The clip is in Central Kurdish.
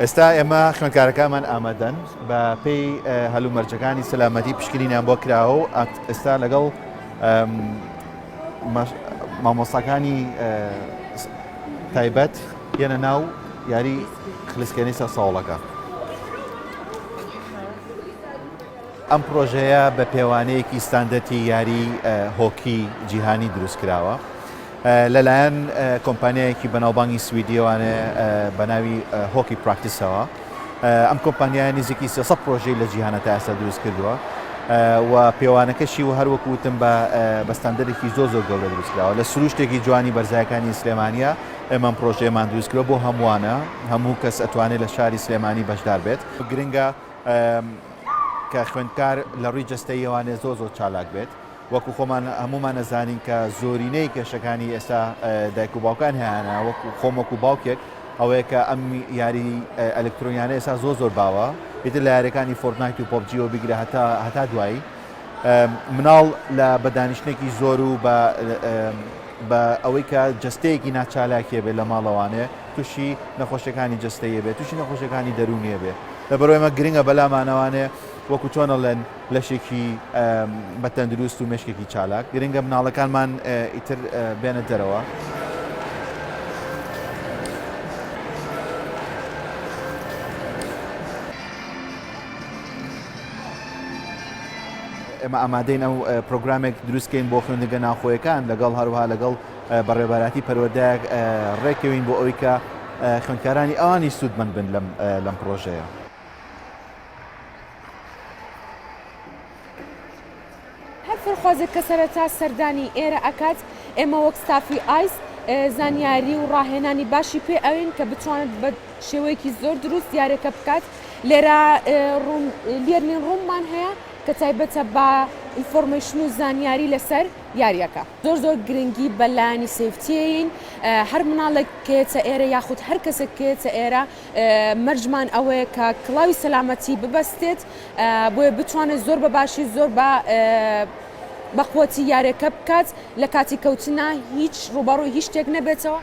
ئێستا ئێمە خوێندکارەکانمان ئامادەن بە پێی هەلومەرجەکانی سەلامەتی پشکنینیان بۆ کراوە و ئێستا لەگەڵ مامۆستاکانی تایبەت یەنە ناو یاری خلیسکێنەی سەر سەوڵەکە. ئەم پرۆژەیە بە پێوانەیەکی ستاندەرتی یاری هۆکی جیهانی دروست کراوە لەلایەن کۆمپانیایەکی بەناوبانگی سویدیەوانێ بە ناوی هۆکی پراکتیسەوە. ئەم کۆمپانیایە نزیکی 300 پرۆژەی لە جیهانە تا ئێستا دروست کردووە و پێوانەکەشی و هەروەکو وتم بە بە ستاندەرێکی زۆر زۆر گەورە دروست کراوە لە سروشتێکی جوانی بەرزایەکانی سلێمانیە ئێمە ئەم پرۆژەیەمان دروست کردووە بۆ هەمووانە هەموو کەس ئەتوانێت لە شاری سلێمانی بەشدار بێت گرنگە کە خوێندکار لە ڕووی جەستەییەوانێ زۆر زۆر چالاک بێت وەکو خۆمان هەموومان ئەزانین کە زۆرینەی کێشەکانی ئێستا دایک و باوکان هەیانە وەکو خۆم وەکو باوکێک ئەوەیە کە ئەم یاری ئەلکترۆنیانە ئێستا زۆر زۆر باوە ئیتر لە یاریەکانی فۆرتنایت و پۆبجیەوە بیگرە هەتا هەتا دوایی مناڵ لە بەدانیشتێکی زۆر و بە بە ئەوەی کە جستەیەکی ناچالاکیە بێت لە ماڵەوانێ تووشی نەخۆشیەکانی جستەیە بێت تووشی نەخۆشیەکانی دەروونیە بێ لەبەرئەوەی ئەمە گرنگە بەلامانەوانێ وەکو چۆن ئەڵێن لەشێکی بە تەندروست و مێشکێکی چالاک گرنگە مناڵەکانمان ئیتر بێنە دەرەوە. ئێمە ئامادەین ئەو پرۆگرامێک دروستکەین بۆ خوێندنگە ناوخۆیەکان لەگەڵ هەروها لەگەڵ بەڕێوەبەرایەتی پەروەردەیەک ڕێکەوین بۆ ئەوەی کە خوێندکارانی ئەوانی سوودمەند بن لەم پرۆژەیە. هەر فێرخوازێک کە سەرەتا سەردانی ئێرە ئەکات، ئێمە وەک ستافی ئایس زانیاری و ڕاهێنانی باشی پێ ئەوین کە بتوانێت بە شێوەیەکی زۆر دروست یاریەکە بکات. لێرە room learning room مان هەیە کە تایبەتە بە information و زانیاری لەسەر یاریەکە. زۆر زۆر گرنگی بە لایەنی safety یین، هەر مناڵێک کە یەتە ئێرە یاخود هەر کەسێک کە یەتە ئێرە مەرجمان ئەوەیە کە کڵاوی سەلامەتی ببەستێت بۆیە بتوانێت زۆر بە باشی زۆر بە بەقوەتی یارێکە بکات لە کاتی کەوتنا هیچ ڕوبەڕووی هیچ شتێک نەبێتەوە.